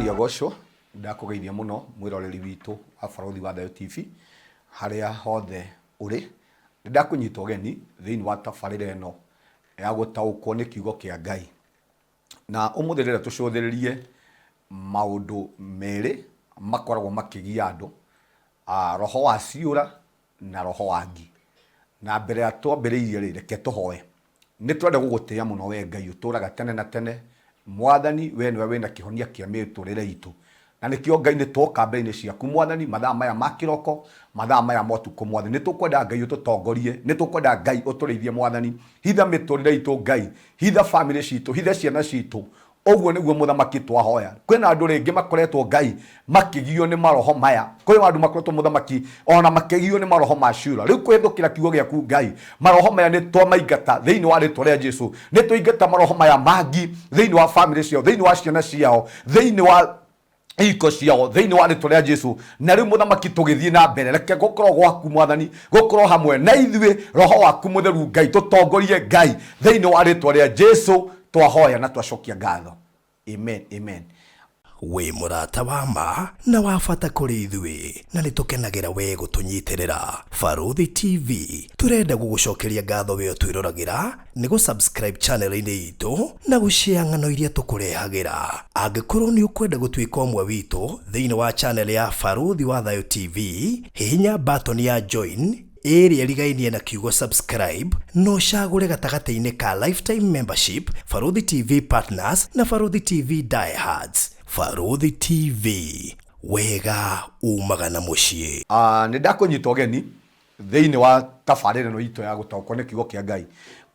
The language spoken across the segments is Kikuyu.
Mwathani agocwo. Ndakũgeithia mũno mwĩroreri witũ wa Barũthi wa Thayũ TV harĩa hothe ũrĩ. Nĩ ndakũnyita ũgeni thĩinĩ wa tabarĩra ĩno ya gũtaũkwo nĩ kiugo kĩa Ngai. Na ũmũthĩ ndĩrenda tũcũthĩrĩrie maũndũ merĩ makoragwo makĩgia andũ, roho wa ciũra na roho wa ngi. Na mbere ya twambĩrĩirie rĩ, reke tũhoe. Nĩ tũrenda gũgũtĩĩa mũno wee Ngai ũtũũraga tene na tene. Mwathani, wee nĩwe wĩna kĩhonia kĩa mĩtũrĩre itũ. Na nĩkĩo Ngai nĩ twoka mbere-inĩ ciaku Mwathani, mathaa maya ma kĩroko, mathaa maya ma ũtukũ Mwathani. Nĩ tũkwenda Ngai ũtũtongorie, nĩ tũkwenda Ngai ũtũrĩithie Mwathani. Hitha mĩtũrĩre itũ Ngai, hitha famĩlĩ citũ, hitha ciana citũ. Ũguo nĩguo mũthamaki twahoya. Kwĩna andũ rĩngĩ makoretwo Ngai makĩgio nĩ maroho maya. Kwĩ andũ makoretwo mũthamaki ona makĩgio nĩ maroho ma ciũra. Rĩu kũhĩtũkĩra kiugo gĩaku Ngai, maroho maya nĩ twamaingata thĩinĩ wa rĩtwa rĩa Jesu. Nĩ twaingata maroho maya mangi thĩinĩ wa famĩlĩ ciao, thĩinĩ wa ciana ciao, thĩinĩ wa ihiko ciao thĩinĩ wa rĩtwa rĩa Jesu. Na rĩu mũthamaki tũgĩthiĩ na mbere, reke gũkorwo gwaku Mwathani gũkorwo hamwe na ithuĩ, roho waku mũtheru Ngai tũtongorie Ngai thĩinĩ wa rĩtwa rĩa Jesu twahoya na twacokia ngatho. Amen, amen. Wĩ mũrata wa ma na wa bata kũrĩ ithuĩ na nĩ tũkenagĩra wee gũtũnyitĩrĩra. Barũthi TV tũrenda gũgũcokeria ngatho wee ũtwĩroragĩra nĩ gũ subscribe channel inĩ itũ na gũ share ng'ano iria tũkũrehagĩra. Angĩkorwo nĩ ũkwenda gũtuĩka ũmwe witũ thĩinĩ wa channel ya Barũthi wa Thayũ TV, hihinya button ya join ĩrĩa ĩrigainie na kiugo subscribe na ũcagũre gatagatĩ-inĩ ka lifetime membership, Barũthi TV Partners na Barũthi TV Diehards. Barũthi TV, wega umaga na mũciĩ. Nĩ ndakũnyita ũgeni thĩinĩ wa tabarĩra ĩno itũ ya gũtaũkwo nĩ kiugo kĩa Ngai.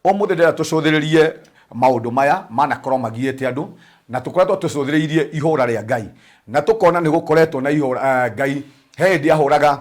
Ũmũthĩ ndĩrenda tũcũthĩrĩrie maũndũ maya manakorwo magiĩte andũ, na tũkoretwo tũcũthĩrĩirie ihũra rĩa Ngai, na tũkona nĩ gũkoretwo na ihũra, Ngai he hĩndĩ ahũraga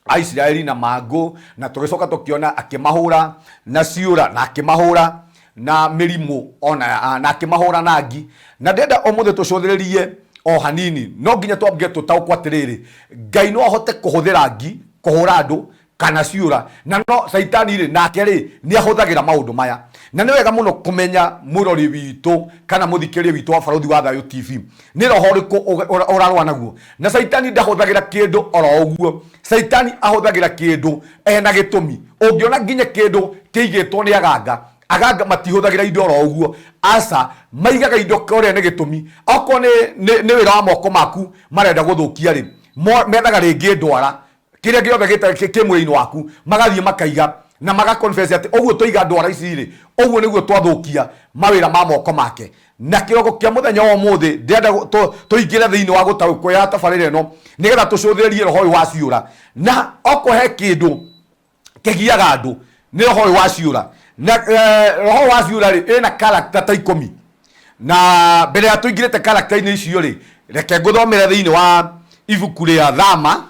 Aisiraeli na mangũ, na tũgĩcoka tũkĩona akĩmahũra na ciũra, na akĩmahũra na mĩrimũ ona na akĩmahũra na ngi. Na ndĩrenda ũmũthĩ tũcũthĩrĩrie o hanini, no nginya twambie tũtaũkwo atĩrĩrĩ, Ngai no ahote kũhũthĩra ngi kũhũra andũ kana ciũra, na no Caitani rĩ, nake rĩ, nĩ ahũthagĩra maũndũ maya. Na nĩ wega mũno kũmenya mũrori witũ kana mũthikĩrĩria witũ wa Barũthi wa Thayũ TV nĩ roho ũrĩkũ ũrarũa naguo. Na Caitani ndahũthagĩra kĩndũ oro ũguo. Caitani ahũthagĩra kĩndũ ena gĩtũmi. Ũngĩona nginya kĩndũ kĩigĩtwo nĩ aganga, aganga matihũthagĩra indo oro ũguo. Aca, maigaga indo kũrĩa nĩ gĩtũmi. Okorwo nĩ wĩra wa moko maku marenda gũthũkia rĩ, methaga rĩngĩ ndwara, kĩrĩa gĩothe kĩ mwĩrĩ-inĩ waku, magathiĩ makaiga na maga confess atĩ ũguo twaiga ndwara ici rĩ, ũguo nĩguo twathũkia mawĩra ma moko make. Na kĩroko kĩa mũthenya wa ũmũthĩ ndĩrenda tũingĩre thĩinĩ wa gũtaũkwo ya tabarĩra ĩno nĩgetha tũcũthĩrĩrie roho ũyũ wa ciũra. Na okorwo he kĩndũ kĩgiaga andũ nĩ roho ũyũ wa ciũra. Na roho ũyũ wa ciũra rĩ, ĩna character ta ikũmi. Na mbere ya tũingĩrĩte character-inĩ icio rĩ, reke ngũthomere thĩinĩ wa ibuku rĩa Thama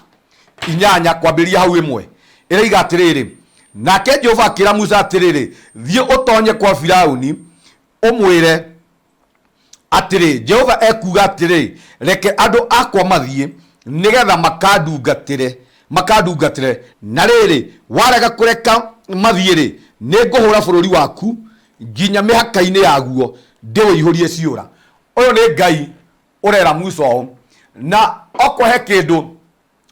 8 kwambĩrĩria hau 1. Ĩroiga atĩrĩrĩ, nake Jehova akĩra Musa atĩrĩrĩ, thiĩ ũtonye kwa Firauni ũmwĩre atĩrĩ, Jehova ekuuga atĩrĩ, reke andũ akwa mathiĩ nĩgetha makandungatĩre, makandungatĩre. Na rĩrĩ, warega kũreka mathiĩ rĩ, nĩngũhũra bũrũri waku nginya mĩhaka-inĩ yaguo ndĩũihũrie ciũra. Ũyũ nĩ Ngai ũrera Musa ũũ. Na okorwo he kĩndũ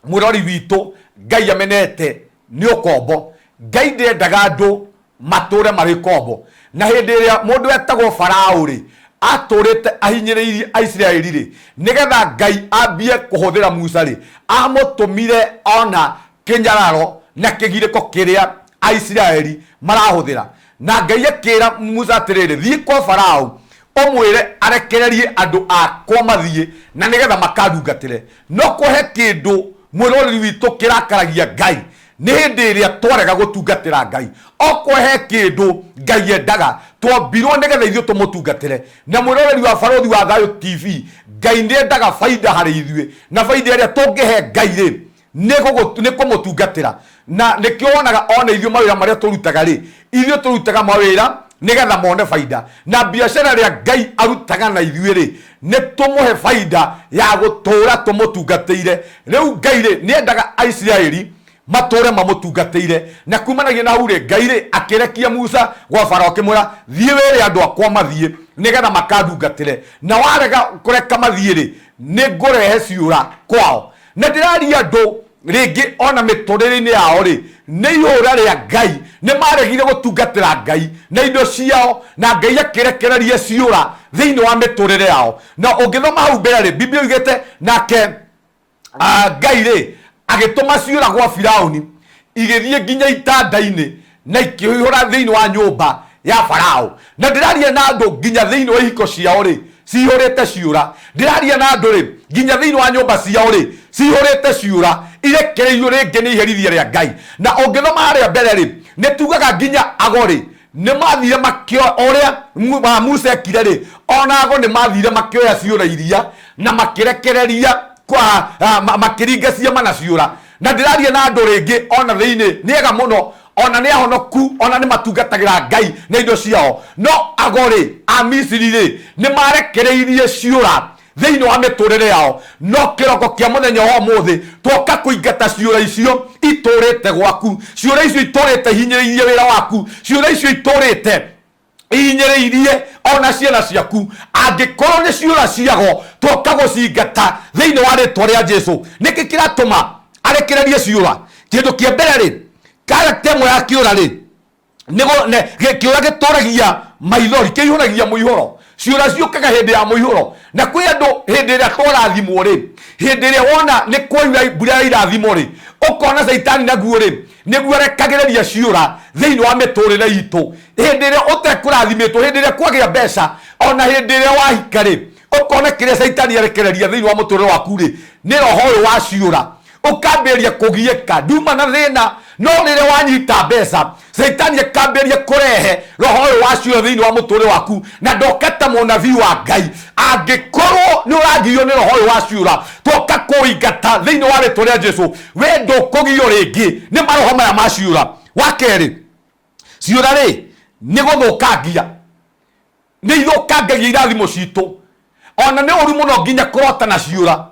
mwĩrori witũ Ngai amenete nĩ ũkombo. Ngai ndendaga andũ matũre marĩ ngombo. Na hĩndĩ ĩrĩa mũndũ etagwo Farao rĩ, atũrĩte ahinyĩrĩirie Aisiraeli rĩ, nĩgetha Ngai ambie kũhũthĩra Musa rĩ, amũtũmire ona kĩnyararo na kĩgirĩko kĩrĩa Aisiraeli marahũthĩra. Na Ngai akĩra Musa atĩrĩrĩ, thiĩ kwa Farao ũmwĩre arekererie andũ akwa mathiĩ na nĩgetha makandungatĩre. No kũhe kĩndũ mwĩroreri witũ kĩrakaragia Ngai nĩ hĩndĩ ĩrĩa twarega gũtungatĩra Ngai. Okorwo he kĩndũ Ngai endaga, twombirwo nĩgetha ithuĩ tũmũtungatĩre. Na mwĩroreri wa Barũthi wa Thayũ TV, Ngai nĩ endaga baida harĩ ithuĩ, na baida ĩrĩa tũngĩhe Ngai rĩ, nĩ kũmũtungatĩra. Na nĩkĩo wonaga ona ithuĩ mawĩra marĩa tũrutaga rĩ, ithuĩ tũrutaga mawĩra nĩgetha mone baida. Na biacara ĩrĩa Ngai arutaga na ithuĩ rĩ, nĩ tũmũhe baida ya gũtũra tũmũtungatĩire. Rĩu Ngai rĩ, nĩ endaga Aisiraeli matũre mamũtungatĩire. Na kumanagia na hau rĩ, Ngai rĩ, akĩrekia Musa gwa Farao akĩmwĩra, thiĩ wĩre andũ akwa mathiĩ nĩgetha makandungatĩre. Na warega kũreka mathiĩ rĩ, Nĩ ngũrehe ciũra kwao. Na ndĩraria andũ rĩngĩ ona mĩtũrĩre-inĩ yao rĩ, nĩ ihũra rĩa Ngai. Nĩ maregire gũtungatĩra Ngai na indo ciao, na Ngai akĩrekereria ciũra thĩinĩ wa mĩtũrĩre yao. Na ũngĩthoma hau mbere rĩ, Biblia yugĩte nake Ngai rĩ agĩtũma ciũra gwa Firauni igĩthiĩ nginya itanda-inĩ na ikĩihũra thĩinĩ wa nyũmba ya Farao. Na ndĩraria na andũ nginya thĩinĩ wa ihiko ciao rĩ, cihũrĩte ciũra. Ndĩraria na andũ rĩ, nginya thĩinĩ wa nyũmba ciao rĩ, cihũrĩte ciũra, irekereirio rĩngĩ nĩ iherithia rĩa Ngai. Na ũngĩthoma harĩa mbere rĩ, nĩ tugaga nginya ago rĩ, nĩ mathire makĩoya ũrĩa Musa ekire rĩ, ona ago nĩ mathire makĩoya ciũra iria na makĩrekereria kwa makĩringa ciama na ciũra. Na ndĩraria na andũ rĩngĩ ona thĩinĩ nĩ ega mũno, ona nĩ ahonoku, ona nĩ matungatagĩra Ngai na indo ciao, no ago rĩ a Misiri rĩ nĩ marekereirie ciũra thĩinĩ wa mĩtũrĩre yao. No kĩroko kĩa mũthenya wa ũmũthĩ twoka kũingata ciũra icio itũrĩte gwaku, ciũra icio itũrĩte ihinyĩrĩirie wĩra waku, ciũra icio itũrĩte ihinyĩrĩirie ona ciana ciaku. Angĩkorwo nĩ ciũra ciago, twoka gũcingata thĩinĩ wa rĩtwa rĩa Jesu. Nĩkĩ kĩratũma arekererie ciũra? Kĩndũ kĩa mbere rĩ, karakta ĩmwe ya kĩũra rĩ, kĩũra gĩtũragia maithori, kĩihũragia mũihũro. Ciũra ciũkaga hĩndĩ ya mũihũro. Na kwĩ andũ hĩndĩ ĩrĩa twarathimwo rĩ, hĩndĩ ĩrĩa wona nĩ kwaura mbura ya irathimo rĩ, ũkona caitani naguo rĩ nĩguo arekagĩrĩria ciũra thĩinĩ wa mĩtũrĩre itũ. Hĩndĩ ĩrĩa ũtekũrathimĩtwo, hĩndĩ ĩrĩa kwagĩa mbeca, ona hĩndĩ ĩrĩa wahika rĩ, ũkona kĩrĩa caitani arekereria thĩinĩ wa mũtũrĩre waku rĩ, nĩ roho ũyũ wa ciũra. Ũkambĩrĩria kũgiĩka, nduma na thĩna. No rĩrĩa wanyita mbeca, caitani akambĩrĩria kũrehe roho ũyũ wa ciũra thĩinĩ wa mũtũrĩre waku. Na ndoka ta mũnabii wa Ngai, angĩkorwo nĩ ũragiywo nĩ roho ũyũ wa ciũra, twoka kũingata thĩinĩ wa rĩtwa rĩa Jesu. We ndũkũgiywo rĩngĩ nĩ maroho maya ma ciũra. Wa kerĩ, ciũra rĩ nĩ gũthũkangia, nĩ ithũkangagia irathimo citũ. Ona nĩ ũru mũno nginya kũrota na ciũra.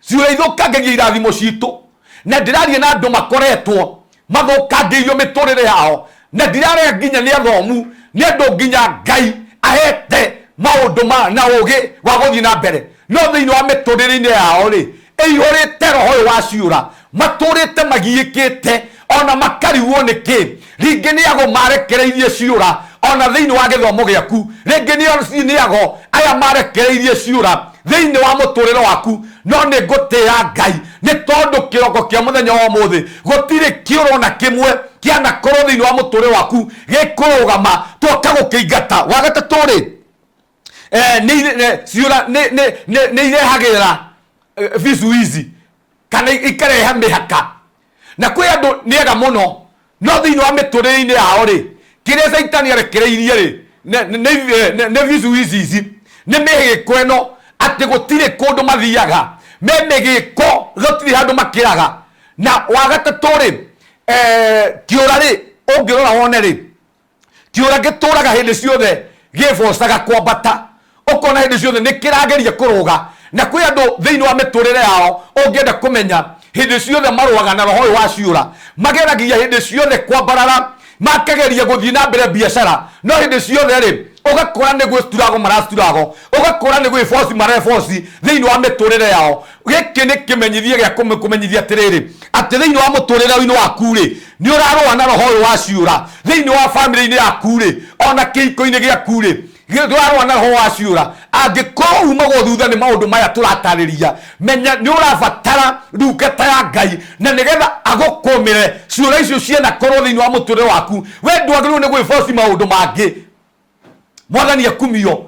Ciũra ithũkangagia irathimo citũ. Na ndĩraria na andũ makoretwo mathũkangĩirio mĩtũrĩre yao, na ndirarega nginya nĩ athomu, nĩ andũ nginya Ngai ahete maũndũ ma na ũgĩ wa gũthiĩ na mbere, no thĩinĩ wa mĩtũrĩre-inĩ yao rĩ, ĩihũrĩte roho ũyũ wa ciũra. Matũrĩte magiĩkĩte ona makarigwo nĩ kĩ. Rĩngĩ nĩ ago marekereirie ciũra ona thĩinĩ wa gĩthomo gĩaku, rĩngĩ nĩ ago aya marekereirie ciũra thĩinĩ wa mũtũrĩre waku. No nĩ ngũtĩĩa Ngai nĩ tondũ kĩroko kĩa mũthenya wa ũmũthĩ gũtirĩ kĩũra ona kĩmwe kĩanakorwo thĩinĩ wa mũtũrĩre waku gĩkũrũgama, twoka gũkĩingata. Wa gatatũ rĩ, ciũra nĩ irehagĩra vizuizi kana ikarehe mĩhaka. Na kwĩ andũ nĩ ega mũno, no thĩinĩ wa mĩtũrĩre-inĩ yao rĩ, kĩrĩa caitani arekereirie rĩ, nĩ vizuizi ici, nĩ mĩhĩko ĩno, atĩ gũtirĩ kũndũ mathiaga me mĩgĩko, gũtirĩ handũ makĩraga. Na wa gatatũ rĩ, kĩũra rĩ, ũngĩrora wone rĩ, kĩũra gĩtũraga hĩndĩ ciothe gĩbocaga kwambata, ũkona hĩndĩ ciothe nĩ kĩrageria kũrũga. Na kwĩ andũ thĩinĩ wa mĩtũrĩre yao ũngĩenda kũmenya, hĩndĩ ciothe marũaga na roho ũyũ wa ciũra, mageragia hĩndĩ ciothe kwambarara, makageria gũthiĩ na mbere biacara, no hĩndĩ ciothe rĩ ũgakora nĩ gwĩciturago maraciturago, ũgakora nĩ gwĩboci mareboci thĩinĩ wa mĩtũrĩre yao. Gĩkĩ nĩ kĩmenyithia gĩa kũmenyithia atĩrĩrĩ, atĩ thĩinĩ wa mũtũrĩre-inĩ waku rĩ, nĩ ũrarũa na roho ũyũ wa ciũra. Thĩinĩ wa bamĩrĩ-inĩ yaku rĩ, ona kĩhiko-inĩ gĩaku rĩ, ndũrarũa na roho wa ciũra. Angĩkorwo umagwo thutha nĩ maũndũ maya tũratarĩria, menya nĩ ũrabatara ndungata ya Ngai, na nĩgetha agũkũmĩre ciũra icio cianakorwo thĩinĩ wa mũtũrĩre waku. We ndwagĩrĩirwo nĩ gwĩboci maũndũ mangĩ. Mwathani akumio.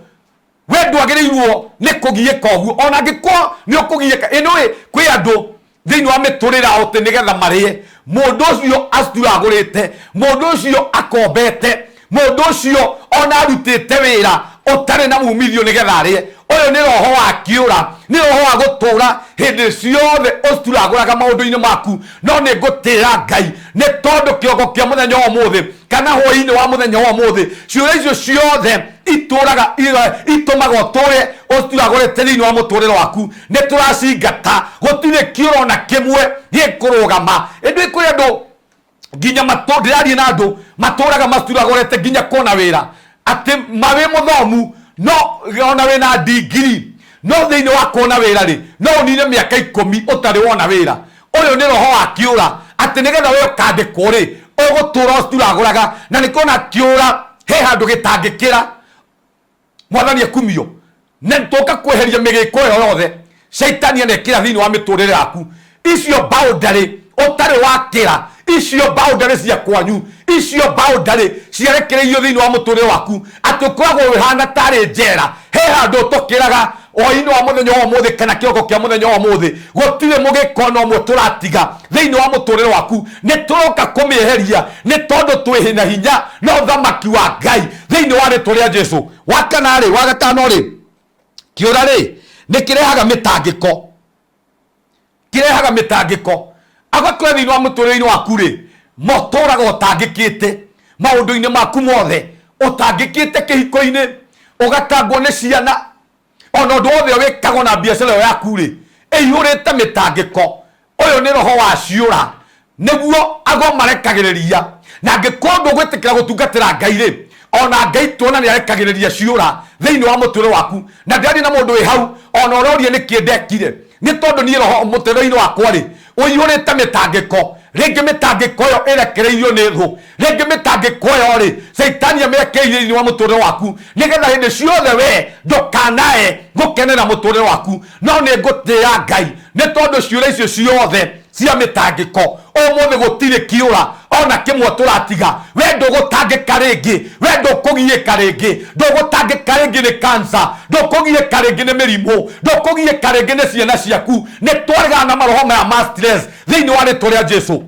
We ndwagĩrĩirwo nĩ kũgiĩka ũguo, ona angĩkorwo nĩ ũkũgiĩka. Ĩ nĩũĩ kwĩ andũ thĩinĩ wa mĩtũrĩre yao atĩ nĩgetha marĩe, mũndũ ũcio acturagũrĩte, mũndũ ũcio akombete, mũndũ ũcio ona arutĩte wĩra ũtarĩ na mumithio nĩgetha arĩe. Ũyũ nĩ roho wa kĩũra, nĩ roho wa gũtũra hĩndĩ ciothe ũcturagũraga maũndũ-inĩ maku. No nĩ ngũtĩĩa Ngai nĩ tondũ kĩroko kĩa mũthenya wa ũmũthĩ kana hwaĩ-inĩ wa mũthenya wa ũmũthĩ, ciũra icio ciothe itũraga itũmaga ũtũre ũcturagũrĩte thĩinĩ wa mũtũrĩre waku, nĩ tũracingata. Gũtirĩ kĩũra ona kĩmwe gĩkũrũgama. Ĩndĩ kwĩ andũ nginya ndĩraria na andũ matũraga macturagũrĩte nginya kuona wĩra, atĩ ma wĩ mũthomu, no ona wĩna ndigiri, No thĩinĩ wa kuona wĩra rĩ, no ũnine mĩaka 10 ũtarĩ wona wĩra. Ũyũ nĩ roho wa kĩũra, atĩ nĩgetha we ũkandĩkwo rĩ, ũgũtũra ũturagũraga, na nĩ kuona kĩũra he handũ gĩtangĩkĩra. Mwathani ekumio. Na tũka kweheria mĩgĩko ĩyo yothe caitani anekĩra thĩinĩ wa mĩtũrĩre yaku. Icio boundary ũtarĩ wakĩra, icio boundary cia kwanyu, icio boundary ciarekereirio thĩinĩ wa mũtũrĩre waku, atĩ ũkoragwo wĩhana tarĩ njera, he handũ ũtokĩraga hwaĩ-inĩ wa mũthenya wa ũmũthĩ kana kĩroko kĩa mũthenya wa ũmũthĩ. Gũtirĩ mũgĩko na ũmwe tũratiga thĩinĩ wa mũtũrĩre waku, nĩ tũroka kũmĩeheria, nĩ tondũ twĩ na hinya na ũthamaki wa Ngai thĩinĩ wa rĩtwa rĩa Jesu. Wa kana rĩ, wa gatano rĩ, kĩũra rĩ nĩ kĩrehaga mĩtangĩko, kĩrehaga mĩtangĩko. Agakora thĩinĩ wa mũtũrĩre-inĩ waku rĩ, motũraga ũtangĩkĩte maũndũ-inĩ maku mothe, ũtangĩkĩte kĩhiko-inĩ, ũgatangwo nĩ ciana, ona ũndũ wothe wĩkagwo na biacara ĩyo yaku rĩ, ĩihũrĩte mĩtangĩko. Ũyũ nĩ roho wa ciũra, nĩguo ago marekagĩrĩria. Na angĩkorwo ndũgwĩtĩkĩra gũtungatĩra Ngai rĩ, ona Ngai tuona nĩ arekagĩrĩria ciũra thĩinĩ wa mũtũrĩre waku. Na ndĩraria na mũndũ wĩ hau, ona ũroria nĩkĩ ndekire, nĩ tondũ niĩ roho mũtũrĩre-inĩ wakwa rĩ, ũiyũrĩte mĩtangĩko. Rĩngĩ mĩtangĩko ĩyo ĩrekereirio nĩ thũ, rĩngĩ mĩtangĩko ĩyo rĩ, caitani amĩrekereirie thĩinĩ wa mũtũrĩre waku, nĩgetha hĩndĩ ciothe we ndũkanae gũkenera mũtũrĩre waku. No nĩ ngũtĩĩa Ngai nĩ tondũ ciũra icio ciothe cia mĩtangĩko ũmũthĩ gũtirĩ kĩũra ona kĩmwe tũratiga. We ndũgũtangĩka rĩngĩ, we ndũkũgiĩka rĩngĩ, ndũgũtangĩka rĩngĩ nĩ cancer, ndũkũgiĩka rĩngĩ nĩ mĩrimũ, ndũkũgiĩka rĩngĩ nĩ ciana ciaku. Nĩ twaregana na maroho maya ma stress thĩinĩ wa rĩtwa rĩa Jesu.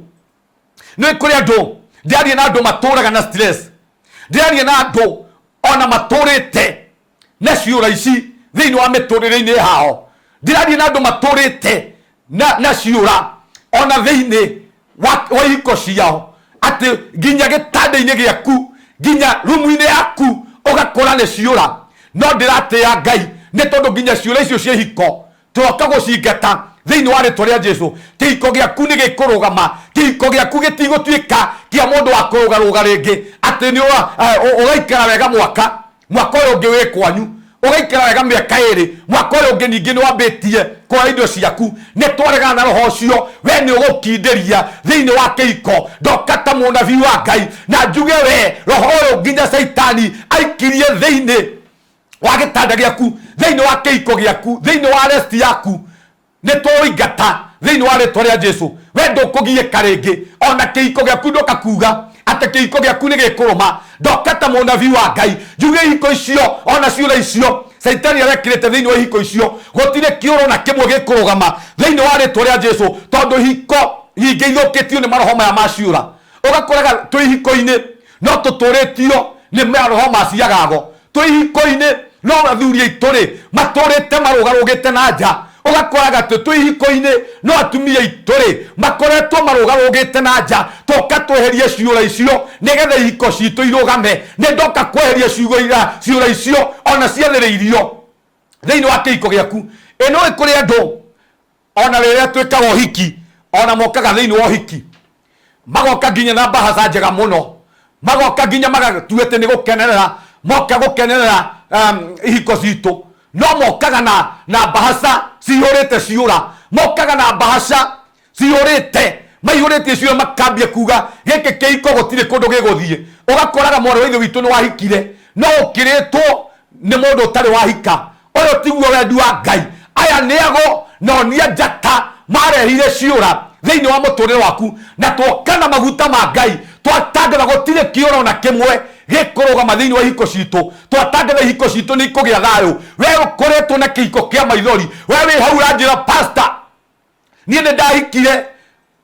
Nĩ kũrĩ andũ ndĩraria na andũ matũraga na stress, ndĩraria na andũ ona matũrĩte na ciũra ici thĩinĩ wa mĩtũrĩre-inĩ yao, ndĩraria na andũ matũrĩte na ciũra ona thĩinĩ wa ihiko ciao, atĩ nginya gĩtanda-inĩ gĩaku, nginya rumu-inĩ yaku ũgakora nĩ ciũra. No ndĩratĩĩa Ngai nĩ tondũ nginya ciũra icio cia ihiko tũroka gũcingata thĩinĩ wa rĩtwa rĩa Jesu. Kĩhiko gĩaku nĩ gĩkũrũgama, kĩhiko gĩaku gĩtigũtuĩka kĩa mũndũ wa kũrũgarũga rĩngĩ, atĩ nĩ ũgaikara wega mwaka, mwaka ũyũ ũngĩ wĩ kwanyu, ũgaikara wega mĩaka 2, mwaka ũyũ ũngĩ ningĩ nĩ wambĩtie kuoya indo ciaku. Nĩ twaregana na roho ũcio, we nĩ ũgũkindĩria thĩinĩ wa kĩhiko. Ndoka ta mũnabii wa Ngai na njuge we roho ũyũ nginya caitani aikirie thĩinĩ wa gĩtanda gĩaku, thĩinĩ wa kĩhiko gĩaku, thĩinĩ wa rest yaku, nĩ tũingata thĩinĩ wa rĩtwa rĩa Jesu. We ndũkũgiĩka rĩngĩ, ona kĩhiko gĩaku ndoka kuga atĩ kĩhiko gĩaku nĩ gĩkũrũma. Ndoka ta mũnabii wa Ngai njuge ihiko icio ona ciũra icio caitani arekĩrĩte thĩinĩ wa ihiko icio, gũtirĩ kĩũro na kĩmwe gĩkũrũgama thĩinĩ wa rĩtwa rĩa Jesu, tondũ ihiko nyingĩ ithũkĩtio nĩ maroho maya ma ciũra. Ũgakoraga twĩ ihiko-inĩ no tũtũrĩtio nĩ maroho ma ciagago, twĩ ihiko-inĩ no athuri aitũ rĩ matũrĩte marũgarũgĩte na nja. Ũgakoraga atĩ twĩ ihiko-inĩ no atumia aitũ rĩ makoretwo marũgarũgĩte na nja. Toka tweherie ciũra icio nĩgetha ihiko citũ irũgame. Nĩ ndoka kweheria ciũra icio ona ciathĩrĩirio thĩinĩ wa kĩhiko gĩaku. Ĩno ĩ kũrĩ andũ ona rĩrĩa twĩkaga ũhiki, ona mokaga thĩinĩ wa ũhiki magoka nginya na mbahaca njega mũno, magoka nginya magatua atĩ nĩ gũkenerera, moka gũkenerera ihiko citũ, no mokaga na mbahaca cihũrĩte ciũra, mokaga na mbahaca cihũrĩte, maihũrĩtie ciũra, makambia kuga gĩkĩ kĩhiko gũtirĩ kũndũ gĩgũthiĩ. Ũgakoraga mwarĩ wa ithe witũ nĩ wahikire, no ũkĩrĩtwo nĩ mũndũ ũtarĩ wahika. Ũyũ tiguo wendi wa Ngai. Aya nĩ ago na onia njata marehire ciũra thĩinĩ wa mũtũrĩre waku, na twoka na maguta ma Ngai twatangatha gũtirĩ kĩũra ona kĩmwe gĩkũrũgama thĩinĩ wa ihiko citũ. Twatangatha ihiko citũ nĩ ikũgĩa thayũ. We ũkoretwo na kĩhiko kĩa maithori, we wĩ hau ũranjĩra pastor, niĩ nĩ ndahikire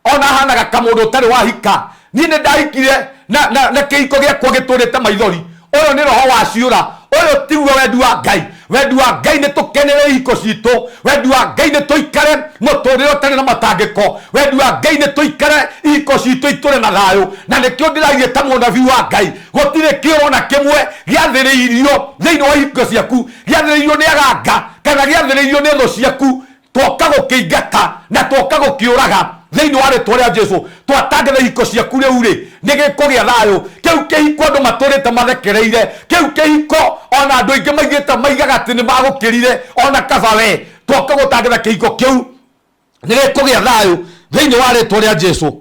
ona hanaga kamũndũ ũtarĩ wahika, niĩ nĩ ndahikire na kĩhiko gĩakwa gĩtũrĩte maithori. Ũyũ nĩ roho wa ciũra, ũyũ tiguo wendi wa Ngai. Wendi wa Ngai nĩ tũkenere ihiko citũ, wendi wa Ngai nĩ tũikare mũtũrĩre ũtarĩ na matangĩko, wendi wa Ngai nĩ tũikare ihiko citũ itũre na thayũ. Na nĩkĩo ndĩraria ta mũnabii wa Ngai, gũtirĩ kĩũra ona kĩmwe gĩathĩrĩirio thĩinĩ wa ihiko ciaku, gĩathĩrĩirio nĩ aganga kana gĩathĩrĩirio nĩ thũ ciaku. Twoka gũkĩingata na twoka gũkĩũraga Thĩinĩ wa rĩtwa rĩa Jesu, twatangatha ihiko ciaku rĩu rĩ nĩ gĩkũgĩa thayũ. Kĩu kĩhiko andũ matũrĩte mathekereire, kĩu kĩhiko ona andũ aingĩ maigĩte maigaga atĩ nĩ magũkĩrire, ona kaba we. Twoka gũtangatha kĩhiko kĩu nĩ gĩkũgĩa thayũ thĩinĩ wa rĩtwa rĩa Jesu.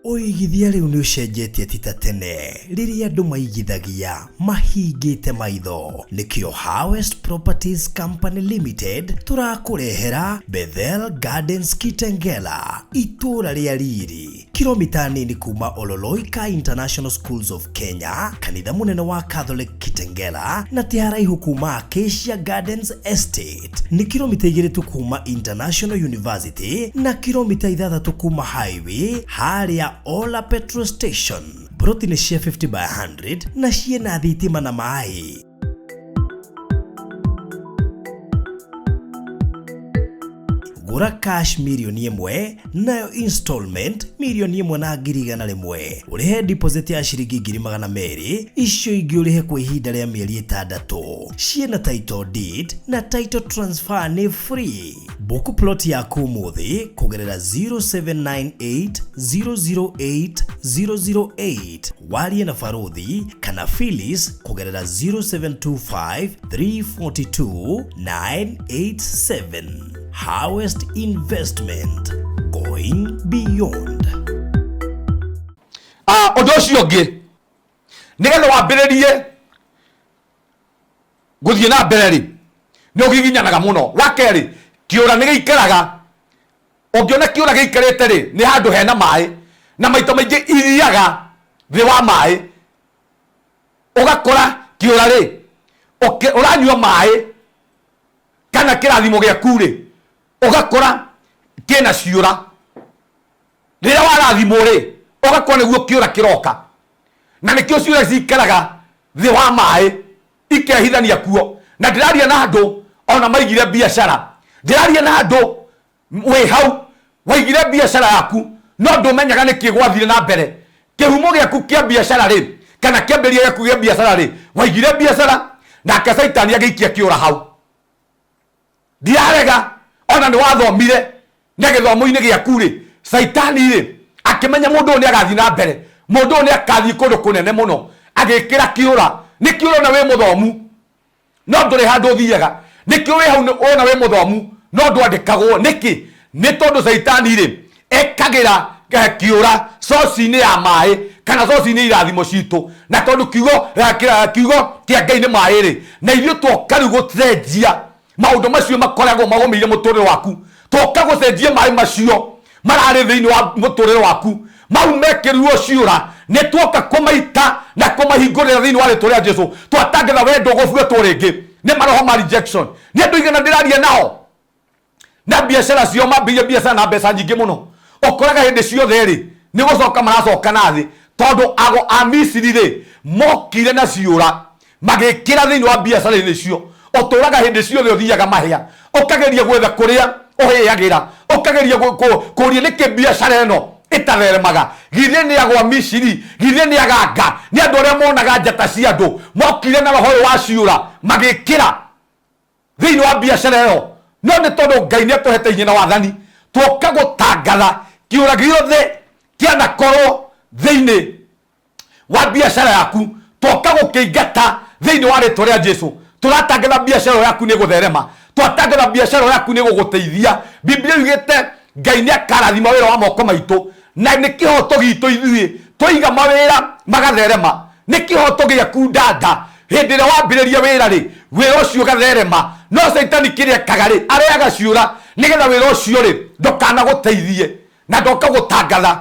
Ũigithia rĩu nĩ ũcenjetie ti ta tene rĩrĩa andũ maigithagia mahingĩte maitho. Nĩkĩo Harvest Properties Company Limited tũrakũrehera Bethel Gardens Kitengela, itũũra rĩa riri, kilomita nini kuma Ololoika International Schools of Kenya, kanitha mũnene wa Catholic Kitengela, na ti haraihu kuma Acacia Gardens Estate. Nĩ kilomita 2 tu kuma International University na kilomita 6 kuma highway harĩa Ola Petrol Station. Broti nĩ cia 50 by 100 na ciĩna thitima na maĩ. Gũra cash 1 mirioni, nayo installment 1,100,000. Ũrĩhe deposit ya ciringi 200,000, icio ingĩ ũrĩhe kwa ihinda rĩa mĩeri 6. Ciĩna title deed na title transfer nĩ free. Book plot yaku ũmũthĩ kũgerera 0798 008 008, warie na Baruthi kana Phyllis kũgerera 0725 342 987. Harvest Investment, going beyond. Ah, ũndũ ũcio ũngĩ, nĩgetha wambĩrĩrie gũthiĩ na mbere rĩ, nĩ ũgiginyanaga mũno. Wa kerĩ, kĩũra nĩ gĩikaraga. Ũngĩona kĩũra gĩikarĩte rĩ, nĩ handũ hena maĩ, na maita maingĩ ithiaga thĩ wa maĩ. Ũgakora kĩũra rĩ, ũranyua maĩ kana kĩrathimo gĩaku rĩ, ũgakora kĩna ciũra. Rĩrĩa warathimwo rĩ, ũgakora nĩguo kĩũra kĩroka, na nĩkĩo ciũra cikaraga thĩ wa maĩ ikehithania kuo. Na ndĩraria na andũ ona maigire biacara, ndĩraria na andũ wĩ hau waigire biacara yaku no ndũmenyaga nĩkĩ gwathire na mbere. Kĩhumo gĩaku kĩa biacara rĩ, kana kĩambĩrĩria gĩaku gĩa biacara rĩ, waigire biacara nake Caitani agĩikia kĩũra hau. Ndirarega ona nĩ wathomire, na gĩthomo-inĩ gĩaku rĩ, Caitani rĩ akĩmenya mũndũ ũyũ nĩ agathiĩ na mbere, mũndũ ũyũ nĩ akathiĩ kũndũ kũnene mũno, agĩkĩra kĩũra. Nĩkĩo ũrona wĩ mũthomu no ndũrĩ handũ ũthiaga. Nĩkĩo wĩ hau wona wĩ mũthomu no ndwandĩkagwo. Nĩkĩ? Nĩ tondũ Caitani rĩ ekagĩra kĩũra coci-inĩ ya maĩ kana coci-inĩ irathimo citũ, na tondũ kiugo kĩa Ngai nĩ maĩ rĩ, na ithuĩ twoka rĩu gũcenjia maũndũ macio makoragwo magũmĩire mũtũrĩre waku. Twoka gũcenjia maĩ macio mararĩ thĩinĩ wa mũtũrĩre waku, mau mekĩrirwo ciũra, nĩ twoka kũmaita na kũmahingũrĩra thĩinĩ wa rĩtwa rĩa Jesu. Twatangatha we ndũgũbuatwo rĩngĩ nĩ maroho ma rejection. Nĩ andũ igana ndĩraria nao na biacara ciao, mambĩrĩria biacara na mbeca nyingĩ mũno, ũkoraga hĩndĩ ciothe rĩ nĩ gũcoka maracoka na thĩ, tondũ ago a Misiri rĩ mokire na ciũra magĩkĩra thĩinĩ wa biacara-inĩ icio. Ũtũraga hĩndĩ ciothe ũthiaga mahĩa, ũkageria gwetha kũrĩa ũhĩagĩra, ũkageria kũria nĩkĩ biacara ĩno ĩtatheremaga. Githĩ nĩ agwa Misiri? Githĩ nĩ aganga? Nĩ andũ arĩa monaga njata cia andũ mokire na roho ũyũ wa ciũra magĩkĩra thĩinĩ wa biacara ĩyo. No nĩ tondũ Ngai nĩ atũhete hinya na wathani, twoka gũtangatha kĩũra gĩothe kĩanakorwo thĩinĩ wa biacara yaku, twoka gũkĩingata thĩinĩ wa rĩtwa rĩa Jesu. Tũratangatha biacara ĩyo yaku nĩ gũtherema, twatangatha biacara ĩyo yaku nĩ gũgũteithia. Biblia yugĩte Ngai nĩ akarathima wĩra wa moko maitũ, na nĩ kĩhoto gitũ ithuĩ twaiga mawĩra magatherema. Nĩ kĩhoto gĩaku ndanda, hĩndĩ ĩrĩa wambĩrĩria wĩra rĩ, wĩra ũcio ũgatherema. No Caitani kĩrĩa ekaga rĩ, areaga ciũra nĩgetha wĩra ũcio rĩ ndũkanagũteithie. Na ndoka gũtangatha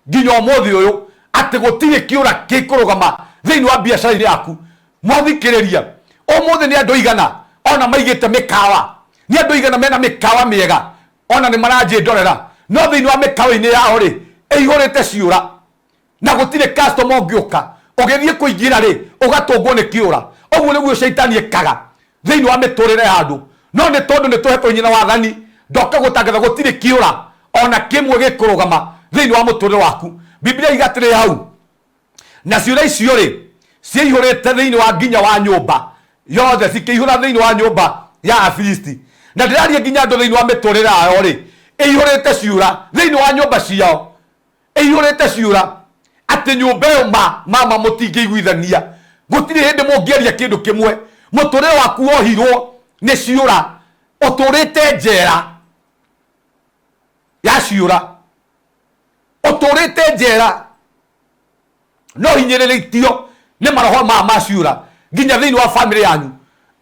nginya ũmũthĩ ũyũ atĩ gũtirĩ kĩũra gĩkũrũgama thĩinĩ wa biacara-inĩ yaku. Mwathikĩrĩria ũmũthĩ, nĩ andũ igana ona maigĩte mĩkawa, nĩ andũ igana mena mĩkawa mĩega, ona nĩ maranjĩndorera, no thĩinĩ wa mĩkawa-inĩ yao rĩ ĩihũrĩte ciũra na gũtirĩ customer ũngĩũka. Ũgĩthiĩ kũingĩra rĩ, ũgatũngwo nĩ kĩũra. Ũguo nĩguo caitani ĩkaga thĩinĩ wa mĩtũrĩre ya andũ. No nĩ tondũ nĩ tũhetwo hinya na wathani, ndoka gũtangatha gũtirĩ kĩũra ona kĩmwe gĩkũrũgama thĩinĩ wa mũtũrĩre waku. Biblia iga atĩrĩ hau, na ciũra icio rĩ ciaihũrĩte thĩinĩ wa nginya wa nyũmba yothe, cikĩihũra thĩinĩ wa nyũmba ya Afilisti. Na ndĩraria nginya andũ thĩinĩ wa mĩtũrĩre yao rĩ, ĩihũrĩte ciũra thĩinĩ wa nyũmba ciao, ĩihũrĩte ciũra atĩ nyũmba ĩyo ma mama mũtingĩiguithania, gũtirĩ hĩndĩ mũngĩaria kĩndũ kĩmwe. Mũtũrĩre waku wohirwo nĩ ciũra, ũtũrĩte njera ya ciũra, ũtũrĩte njera no hinyĩrĩrĩtio nĩ maroho maya ma ciũra nginya thĩinĩ wa famĩlĩ yanyu,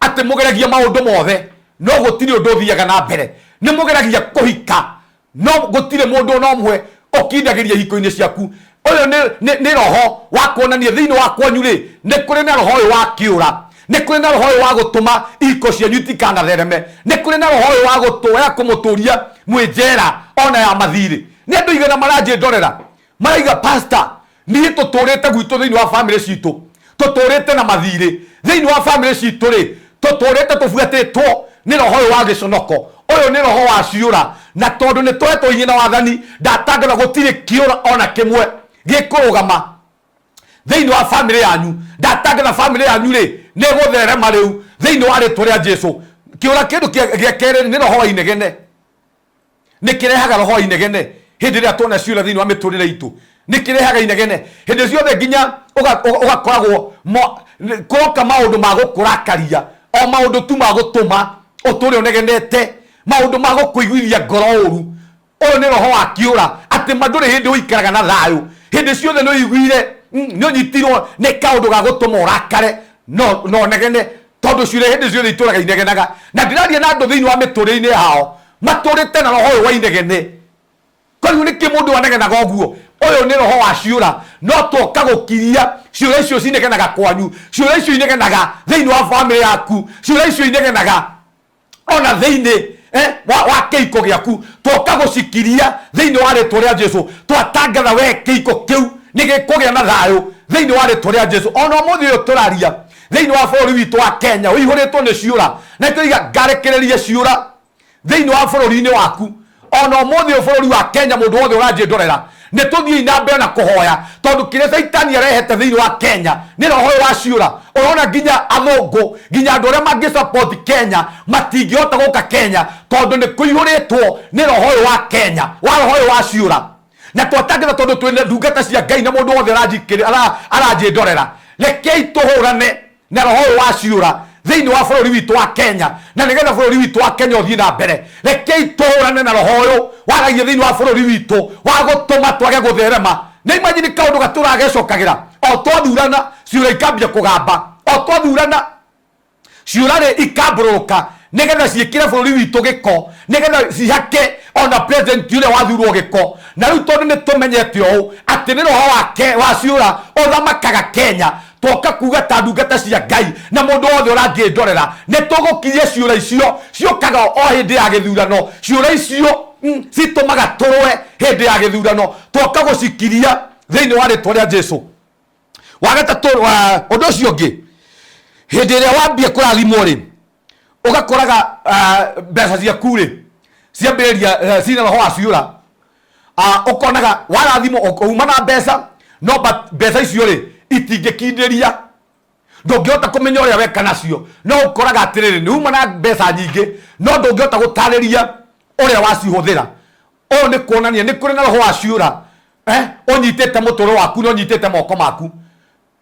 atĩ mũgeragia maũndũ mothe no gũtirĩ ũndũ ũthiaga na mbere. Nĩ mũgeragia kũhika no gũtirĩ mũndũ ona ũmwe ũkindagĩria ihiko-inĩ ciaku. Ũyũ nĩ roho wa kuonania thĩinĩ wa kwanyu rĩ, nĩ kũrĩ na roho ũyũ wa kĩũra, nĩ kũrĩ na roho ũyũ wa gũtũma ihiko cianyu itikanathereme, nĩ kũrĩ na roho ũyũ wa gũtũya kũmũtũria mwĩ njera ona ya mathirĩ. Nĩ andũ igana maranjĩndorera maraiga, pastor, niĩ tũtũrĩte gwitũ thĩinĩ wa famĩlĩ citũ tũtũrĩte na mathirĩ, thĩinĩ wa famĩlĩ citũ rĩ tũtũrĩte tũbuatĩtwo nĩ roho ũyũ wa gĩconoko. Ũyũ nĩ roho wa ciũra, na tondũ nĩ tũhetwo hinya na wathani, ndatangatha gũtirĩ kĩũra ona kĩmwe gĩkũrũgama thĩinĩ wa famĩlĩ yanyu. Ndatangatha famĩlĩ yanyu rĩ nĩ gũtherema rĩu thĩinĩ wa rĩtwa rĩa Jesu. Kĩũra kĩndũ gĩa kerĩ nĩ roho wa inegene. Nĩ kĩrehaga roho wa inegene hĩndĩ ĩrĩa tuona ciũra thĩinĩ wa mĩtũrĩre itũ. Nĩ kĩrehaga inegene hĩndĩ ciothe, nginya ũgakoragwo kũroka maũndũ ma gũkũrakaria, o maũndũ tu ma gũtũma ũtũre ũnegenete, maũndũ ma gũkũiguithia ngoro ũru. Ũyũ nĩ roho wa kĩũra, atĩ ma ndũrĩ hĩndĩ ũikaraga na thayũ, hĩndĩ ciothe nĩ ũiguire nĩ ũnyitirwo nĩ kaũndũ ga gũtũma ũrakare no ũnegene, tondũ ciũra hĩndĩ ciothe itũraga inegenaga. Na ndĩraria na andũ thĩinĩ wa mĩtũrĩre-inĩ yao matũrĩte na roho ũyũ wa inegene. Koguo nĩkĩ mũndũ anegenaga ũguo? Ũyũ nĩ roho wa ciũra. No twoka gũkiria ciũra icio cinegenaga kwanyu, ciũra icio inegenaga thĩinĩ wa famĩlĩ yaku, ciũra icio inegenaga ona thĩinĩ wa kĩhiko gĩaku, twoka gũcikiria thĩinĩ wa rĩtwa rĩa Jesu. Twatangatha we kĩhiko kĩu nĩ gĩkũgĩa na thayũ thĩinĩ wa rĩtwa rĩa Jesu. Ona ũmũthĩ ũyũ tũraria thĩinĩ wa bũrũri witũ wa Kenya ũihũrĩtwo nĩ ciũra, na tũiga ngarekererie ciũra thĩinĩ wa bũrũri-inĩ waku. Ona ũmũthĩ ũyũ bũrũri wa Kenya, mũndũ wothe ũranjĩndorera, nĩ tũthiĩi na mbere na kũhoya, tondũ kĩrĩa caitani arehete thĩinĩ wa Kenya nĩ roho ũyũ wa ciũra. Ũrona nginya athũngũ, nginya andũ arĩa mangĩ support Kenya matingĩhota gũka Kenya, tondũ nĩ kũihũrĩtwo nĩ roho ũyũ wa Kenya, wa roho ũyũ wa ciũra. Na twatangĩra, tondũ twĩna ndungata cia Ngai na mũndũ wothe aranjĩndorera, rekei tũhũrane na roho ũyũ wa ciũra thĩinĩ wa bũrũri witũ wa Kenya, na nĩgetha bũrũri witũ wa Kenya ũthiĩ na mbere. Rekei tũhũrane na roho ũyũ waragia thĩinĩ wa bũrũri witũ wa gũtũma twage gũtherema. Nĩ imagine kaũndũ gatũraga gecokagĩra, o twathurana ciũra ikambia kũgamba, o twathurana ciũra rĩ ikambũrũrũka, nĩgetha ciĩkĩre bũrũri witũ gĩko, nĩgetha cihake ona president ũrĩa wathurwo gĩko. Na rĩu tondũ nĩ tũmenyete ũũ atĩ nĩ roho wake wa ciũra ũthamakaga Kenya, twoka kuga ta ndungata cia Ngai na mũndũ wothe ũrangĩndorera, nĩ tũgũkiria ciũra icio ciũkaga o hĩndĩ ya gĩthurano. Ciũra icio citũmaga tũrũe hĩndĩ ya gĩthurano, twoka gũcikiria thĩinĩ wa rĩtwa rĩa Jesu. Wa gatatũ, ũndũ ũcio ũngĩ, hĩndĩ ĩrĩa wambia kũrathimwo rĩ, ũgakoraga mbeca ciaku rĩ ciambĩrĩria cina roho wa ciũra. Ũkonaga warathimwo uma na mbeca, no mbeca icio rĩ itingĩkindĩria, ndũngĩhota kũmenya ũrĩa weka nacio. No ũkoraga atĩrĩrĩ, nĩ uma na mbeca nyingĩ, no ndũngĩhota gũtarĩria ũrĩa wacihũthĩra. Ũyũ nĩ kuonania nĩ kũrĩ na roho wa ciũra ũnyitĩte mũtũrĩre waku na ũnyitĩte moko maku.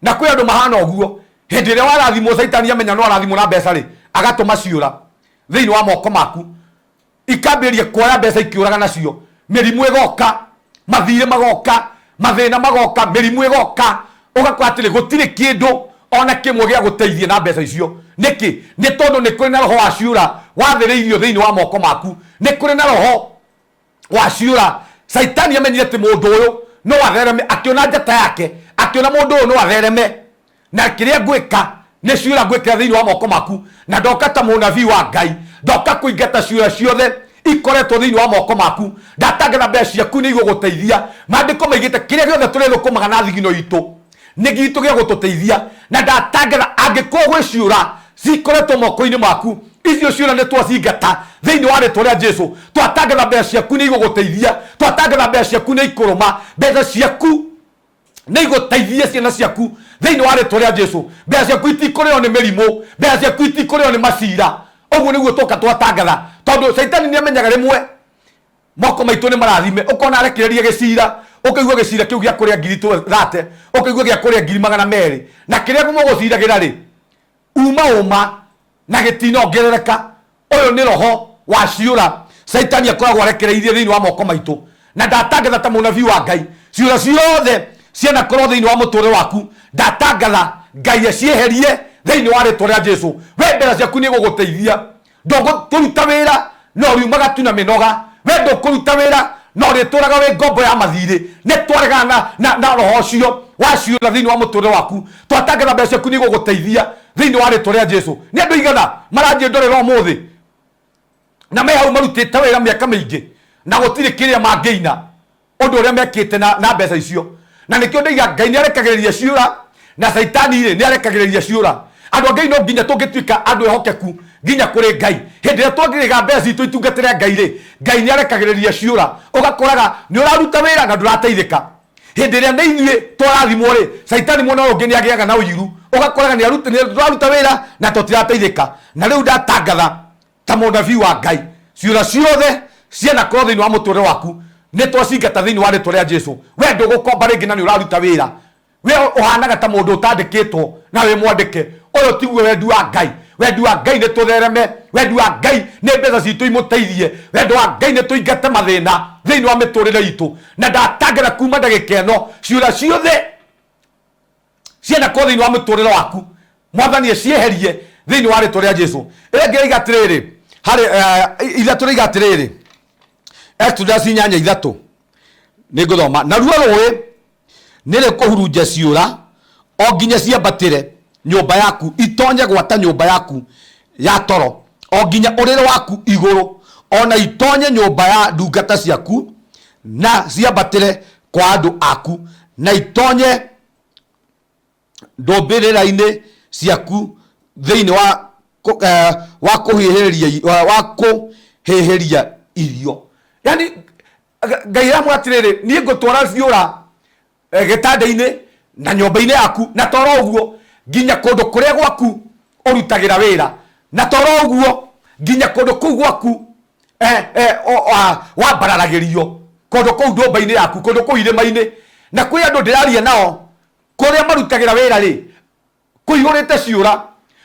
Na kwĩ andũ mahana ũguo, hĩndĩ ĩrĩa warathimwo, caitani amenya no arathimwo na mbeca rĩ, agatũma ciũra thĩinĩ wa moko maku, ikambĩrĩria kuoya mbeca ikĩũraga nacio. Mĩrimũ ĩgoka, mathirĩ magoka, mathĩna magoka, mĩrimũ ĩgoka, ũgakora atĩrĩ gũtirĩ kĩndũ ona kĩmwe gĩa gũteithia na mbeca icio. Nĩkĩ? Nĩ tondũ nĩ kũrĩ na roho wa ciũra wathĩrĩirio thĩinĩ wa moko maku, nĩ kũrĩ na roho wa ciũra. Caitani amenyire atĩ mũndũ ũyũ no athereme, akĩona njata yake, akĩona mũndũ ũyũ no athereme, na kĩrĩa ngwĩka nĩ ciũra ngwĩkĩra thĩinĩ wa moko maku. Na ndoka ta mũnabii wa Ngai, ndoka kũingata ciũra ciothe ikoretwo thĩinĩ wa moko maku. Ndatangatha mbeca ciaku nĩ igũgũteithia. Maandĩko maigĩte kĩrĩa gĩothe tũrĩthũkũmaga na thigino itũ nĩ gitũ gĩa gũtũteithia. Na ndatangatha angĩkorwo gwĩ ciũra cikoretwo moko-inĩ maku, icio ciũra nĩ twacingata thĩinĩ wa rĩtwa rĩa Jesu. Twatangatha mbeca ciaku nĩ igũgũteithia, twatangatha mbeca ciaku nĩ ikũrũma, mbeca ciaku nĩ igũteithia ciana ciaku thĩinĩ wa rĩtwa rĩa Jesu. Mbeca ciaku itikũrĩo nĩ mĩrimũ, mbeca ciaku itikũrĩo nĩ macira. Ũguo nĩguo twoka twatangatha. Tondũ Caitani nĩ amenyaga rĩmwe moko maitũ nĩ marathime, ũkona arekereria gĩcira, ũkaigua gĩcira kĩu gĩa kũrĩa ngiri 30, ũkaigua gĩa kũrĩa 200,000, na kĩrĩa mũgũciragĩra rĩ uma ũma na gĩtinongerereka. Ũyũ nĩ roho wa ciũra Caitani akoragwo arekereirie thĩinĩ wa moko maitũ. Na ndatangatha ta mũnabii wa Ngai, ciũra ciothe cianakorwo thĩinĩ wa mũtũrĩre waku, ndatangatha Ngai acieherie thĩinĩ wa rĩtwa rĩa Jesu. We mbeca ciaku nĩ igũgũteithia, ndũgũruta wĩra no ũriumaga tu na mĩnoga. We ndũkũruta wĩra no ũrĩtũraga wĩ ngombo ya mathirĩ. Nĩ twaregana na roho ũcio wa ciũra thĩinĩ wa mũtũrĩre waku. Twatangatha mbeca ciaku nĩ igũgũteithia thĩinĩ wa rĩtwa rĩa Jesu. Nĩ andũ igana maranjĩndorera ũmũthĩ na me hau marutĩte wĩra mĩaka mĩingĩ na gũtirĩ kĩrĩa mangĩina ũndũ ũrĩa mekĩte na mbeca icio. Na nĩkĩo ndaiga Ngai nĩ arekagĩrĩria ciũra na Caitani rĩ nĩ arekagĩrĩria ciũra. Andũ a Ngai no nginya tũngĩtuĩka andũ ehokeku nginya kũrĩ Ngai. Hĩndĩ ĩrĩa twagĩrĩga mbeca citũ itungatĩre Ngai rĩ, Ngai nĩ arekagĩrĩria ciũra. Ũgakoraga nĩ ũraruta wĩra na ndũrateithĩka. Hĩndĩ ĩrĩa nĩ ithuĩ twarathimwo rĩ, Caitani mwena ũyũ ũngĩ nĩ agĩaga na ũiru. Ũgakoraga nĩ tũraruta wĩra na tũtirateithĩka. Na rĩu ndatangatha ta mũnabii wa Ngai, ciũra ciothe cianakorwo thĩinĩ wa mũtũrĩre waku nĩ twacingata thĩinĩ wa rĩtwa rĩa Jesu. We ndũgũkomba rĩngĩ na nĩ ũraruta wĩra. We ũhanaga ta mũndũ ũtandĩkĩtwo na wĩ mwandĩke. Ũyũ tiguo wendi wa Ngai. Wendi wa Ngai nĩ tũthereme. Wendi wa Ngai nĩ mbeca citũ imũteithie. Wendo wa Ngai nĩ tũingate mathĩna thĩinĩ wa mĩtũrĩre itũ. Na ndatangatha kuma ndagĩka ĩno ciũra ciothe cianakorwo thĩinĩ wa mũtũrĩre waku, Mwathani acieherie thĩinĩ wa rĩtwa rĩa Jesu. Ĩrĩa ĩngĩ ĩiga atĩrĩrĩ, harĩ ithatũ rĩiga atĩrĩrĩ, Exodus 8:3 nĩ ngũthoma. Naruo rũĩ nĩ rĩkũhurunja ciũra o nginya ciambatĩre nyũmba yaku, itonye gwata nyũmba yaku ya toro, o nginya ũrĩrĩ waku igũrũ, ona itonye nyũmba ya ndungata ciaku, na ciambatĩre kwa andũ aku, na itonye ndũmbĩrĩra-inĩ ciaku thĩinĩ wa wa kũhĩhĩria, wa kũhĩhĩria irio. Yani Ngai aramwĩra atĩrĩrĩ, niĩ ngũtwara ciũra gĩtanda-inĩ na nyũmba-inĩ yaku, na toro ũguo nginya kũndũ kũrĩa gwaku ũrutagĩra wĩra, na toro ũguo nginya kũndũ kũu gwaku wambararagĩrio, kũndũ kũu ndũmba-inĩ yaku, kũndũ kũu irĩma-inĩ. Na kwĩ andũ ndĩraria nao kũrĩa marutagĩra wĩra rĩ, kũihũrĩte ciũra.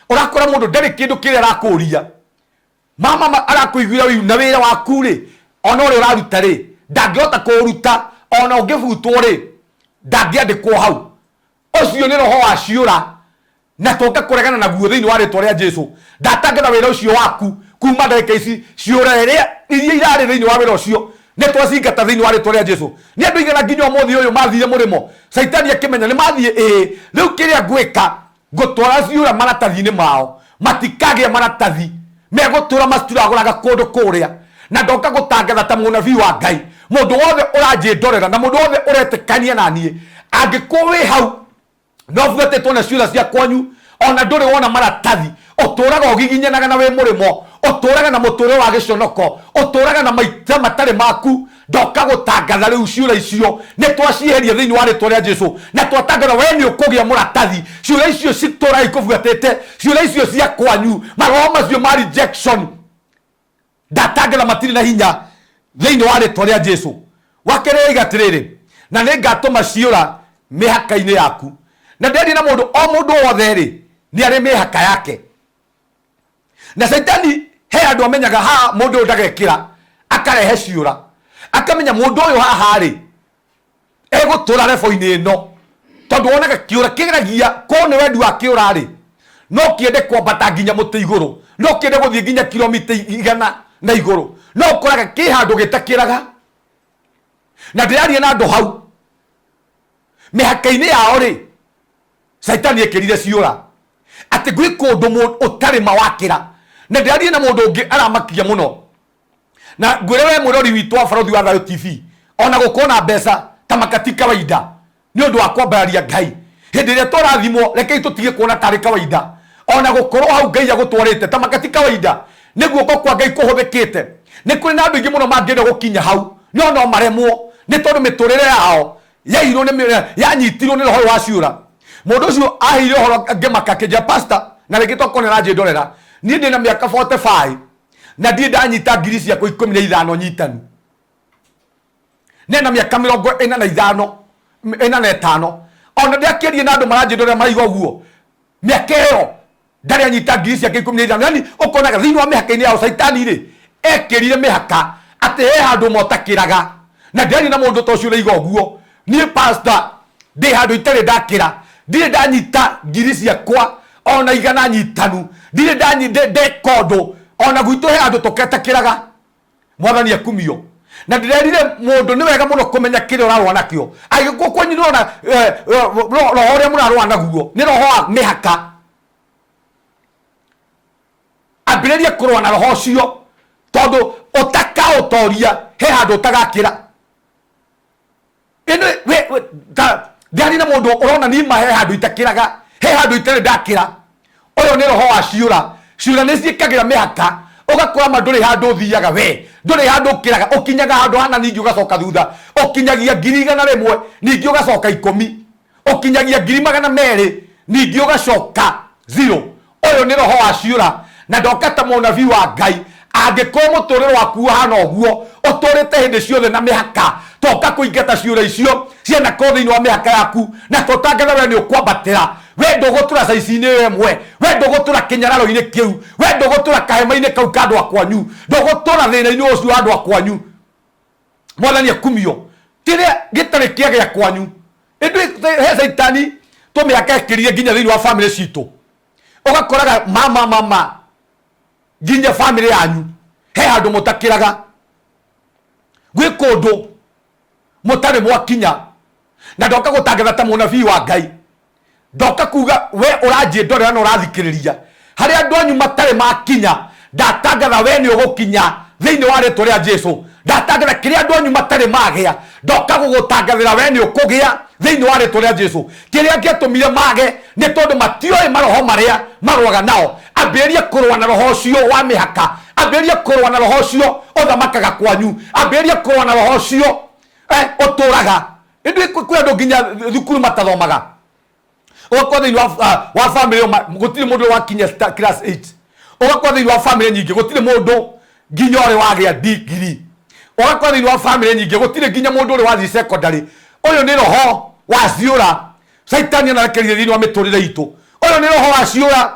Ũrakora mũndũ ndarĩ kĩndũ kĩrĩa arakũria, mama arakũiguĩra ũiru na wĩra waku rĩ, ona ũrĩa ũraruta rĩ ndangĩhota kũũruta, ona ũngĩbutwo rĩ ndangĩandĩkwo hau. Ũcio nĩ roho wa ciũra na tũka kũregana naguo thĩinĩ wa rĩtwa rĩa Jesu. Ndatangatha wĩra ũcio waku kuma ndagĩka ici, ciũra iria irarĩ thĩinĩ wa wĩra ũcio nĩ twacingata thĩinĩ wa rĩtwa rĩa Jesu. Nĩ andũ aigana nginya ũmũthĩ ũyũ mathire mũrĩmo, Caitani akĩmenya nĩ mathiĩ, ĩĩ rĩu kĩrĩa ngwĩka ngũtwara ciũra maratathi-inĩ mao, matikagĩa maratathi, megũtũra macituragũraga kũndũ kũrĩa. Na ndoka gũtangatha ta mũnabii wa Ngai, mũndũ wothe ũranjĩndorera na mũndũ wothe ũretĩkania na niĩ, angĩkorwo wĩ hau no buatĩtwo na ciũra cia kwanyu, ona ndũrĩ wona maratathi, ũtũraga ũgiginyanaga na wĩ mũrĩmo, ũtũraga na mũtũrĩre wa gĩconoko, ũtũraga na maita matarĩ maku, ndoka gũtangatha rĩu ciũra icio nĩ twacieheria thĩinĩ wa rĩtwa rĩa Jesu. Na twatangatha we nĩ ũkũgĩa mũratathi, ciũra icio citũraga ikũbuatĩte, ciũra icio cia kwanyu, maroho macio ma rejection, ndatangatha matirĩ na hinya thĩinĩ wa rĩtwa rĩa Jesu. Wakerĩ oiga atĩrĩrĩ, na nĩ ngatũma ciũra mĩhaka-inĩ yaku. Na ndĩraria na mũndũ o mũndũ wothe rĩ, nĩ arĩ mĩhaka yake. Na Caitani he andũ amenyaga haha mũndũ ũyũ ndagekĩra, akarehe ciũra, akamenya mũndũ ũyũ haha rĩ egũtũra rebo-inĩ ĩno, tondũ wonaga kĩũra kĩgeragia korwo nĩ wendi wa kĩũra rĩ, no kĩende kwambata nginya mũtĩ igũrũ, no kĩende gũthiĩ nginya kilomita 100 na igũrũ, no ũkoraga kĩ handũ gĩtakĩraga. Na ndĩraria na andũ hau mĩhaka-inĩ yao rĩ, Caitani ekĩrire ciũra atĩ gwĩ kũndũ ũtarĩ mawakĩra. Na ndĩraria na mũndũ ũngĩ aramakia mũno, na ngwĩre we mwĩrori witũ wa Barũthi wa Thayũ TV, ona gũkorwo na mbeca ta makati kawaida nĩ ũndũ wa kwambararia Ngai. Hĩndĩ ĩrĩa twarathimwo, rekei tũtige kuona tarĩ kawaida. Ona gũkorwo hau Ngai agũtwarĩte ta makati kawaida, nĩ guoko kwa Ngai kũhũthĩkĩte. Nĩ kũrĩ na andũ aingĩ mũno mangĩenda gũkinya hau, no no maremwo nĩ tondũ mĩtũrĩre yao yairwo nĩ yanyitirwo nĩ roho ũyũ wa ciũra. Mũndũ ũcio aheire ũhoro ngĩmaka, akĩnjĩra pastor, na rĩngĩ tokorwo nĩ aranjĩndorera, niĩ ndĩna mĩaka 45 Na ndirĩ ndanyita ngiri ciakwa 15 nyitanu. Nena mĩaka 45, 45. Ona ndĩakĩaria na andũ maranjĩndorera maraigua ũguo. Mĩaka ĩyo ndarĩ anyita ngiri ciake 15. Yani ũkonaga thĩinĩ wa mĩhaka-inĩ yao caitani rĩ ekĩrire mĩhaka atĩ he handũ motakĩraga. Na ndĩraria na mũndũ ta ũcio ũraiga ũguo. Niĩ pastor ndĩ handũ itarĩ ndakĩra, ndirĩ ndanyita ngiri ciakwa ona 100 nyitanu, ndirĩ ndeka ũndũ ona gwitũ he handũ tũketakĩraga. Mwathani akumio. Na ndĩrerire mũndũ nĩ wega mũno kũmenya kĩrĩa ũrarũa nakĩo. Angĩkorwo kwanyu nĩũrona roho ũrĩa mũrarũa naguo nĩ roho wa mĩhaka, ambĩrĩria kũrũa na roho ũcio, tondũ ũtakaũtoria he handũ ũtagakĩra. Ĩndĩ we ta ndĩraria na mũndũ ũrona niĩ ma he handũ itakĩraga, he handũ itarĩ ndakĩra. Ũyũ nĩ roho wa ciũra. Ciũra nĩ ciĩkagĩra mĩhaka, ũgakora ma ndũrĩ handũ ũthiaga we, ndũrĩ handũ ũkĩraga, ũkinyaga handũ hana ningĩ ũgacoka thutha, ũkinyagia ngiri 100 ningĩ ũgacoka 10, ũkinyagia ngiri 200 ningĩ ũgacoka 0. Ũyũ nĩ roho wa ciũra. Na ndoka ta mũnabii wa Ngai, angĩkorwo mũtũrĩre waku ũhana ũguo, ũtũrĩte hĩndĩ ciothe na mĩhaka, toka kũingata ciũra icio cianakorwo thĩinĩ wa mĩhaka yaku, na tũtangatha we nĩ ũkwambatĩra. We ndũgũtũra caici-inĩ ĩyo ĩmwe, we ndũgũtũra kĩnyararo-inĩ kĩu, we ndũgũtũra kahema-inĩ kau ka andũ a kwanyu, ndũgũtũra thĩna-inĩ ũcio wa andũ a kwanyu. Mwathani akumio. Kĩrĩa gĩtarĩ kĩa gĩa kwanyu, ĩndĩ he caitani tũmĩhaka ĩkĩrire nginya thĩinĩ wa famĩlĩ citũ. Ũgakoraga mama mama nginya famĩlĩ yanyu he handũ mũtakĩraga, gwĩ kũndũ mũtarĩ mwakinya. Na ndoka gũtangatha ta mũnabii wa Ngai, ndoka kuga we ũranjĩndorera na ũrathikĩrĩria, harĩa andũ anyu matarĩ makinya, ndatangatha we nĩ ũgũkinya thĩinĩ wa rĩtwa rĩa Jesu. Ndatangatha kĩrĩa andũ anyu matarĩ magĩa, ndoka gũgũtangathĩra we nĩ ũkũgĩa thĩinĩ wa rĩtwa rĩa Jesu. Kĩrĩa gĩatũmire mage nĩ tondũ matioĩ maroho marĩa marũaga nao. Ambĩrĩria kũrũa na roho ũcio wa mĩhaka, ambĩrĩria kũrũa na roho ũcio ũthamakaga kwanyu, ambĩrĩria kũrũa na roho ũcio ũtũraga. Ĩndĩ kwĩ andũ nginya thukuru matathomaga. Ũgakorwo thĩinĩ wa famĩlĩ gũtirĩ mũndũ wakinya class 8. Ũgakorwo thĩinĩ wa famĩlĩ nyingĩ gũtirĩ mũndũ nginya ũrĩ wagĩa degree. Ũgakorwo thĩinĩ wa famĩlĩ nyingĩ gũtirĩ nginya mũndũ ũrĩ wathiĩ secondary. Ũyũ nĩ roho wa ciũra caitani anarekereria thĩinĩ wa mĩtũrĩre itũ. Ũyũ nĩ roho wa ciũra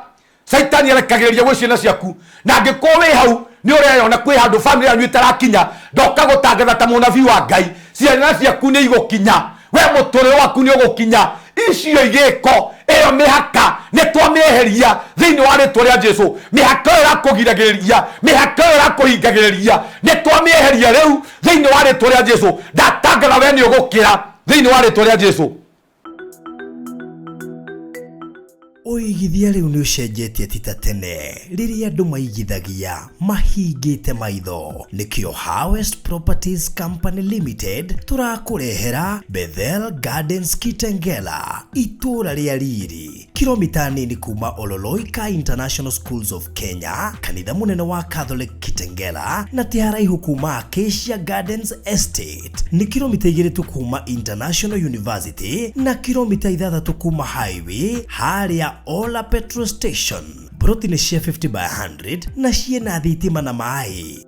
caitani arekagĩrĩria gwĩ ciana ciaku. Na angĩkorwo wĩ hau nĩ ũreyona kwĩ handũ famĩlĩ yanyu ĩtarakinya, ndoka gũtangatha ta mũnabii wa Ngai, ciana ciaku nĩ igũkinya, we mũtũrĩre waku nĩ ũgũkinya. Icio igĩko ĩyo mĩhaka nĩ twamĩeheria thĩinĩ wa rĩtwa rĩa Jesu. Mĩhaka ĩyo ĩrakũgiragĩrĩria, mĩhaka ĩyo ĩrakũhingagĩrĩria, nĩ twamĩeheria rĩu thĩinĩ wa rĩtwa rĩa Jesu. Ndatangatha we nĩ ũgũkĩra thĩinĩ wa rĩtwa rĩa Jesu. Ũigithia rĩu nĩ ũcenjetie ti ta tene rĩrĩa andũ maigithagia mahingĩte maitho. Nĩkĩo Harvest Properties Company Limited tũrakũrehera Bethel Gardens Kitengela, itũũra rĩa riri, kilomita nini kuma Ololoika International Schools of Kenya, kanitha mũnene wa Catholic Kitengela, na ti haraihu kuma Acacia Gardens Estate. Nĩ kilomita 2 tu kuma International University na kilomita 6 kuma highway harĩa Ola Petrol Station. Broti nĩ cia 50 by 100 na ciĩna thitima na maĩ.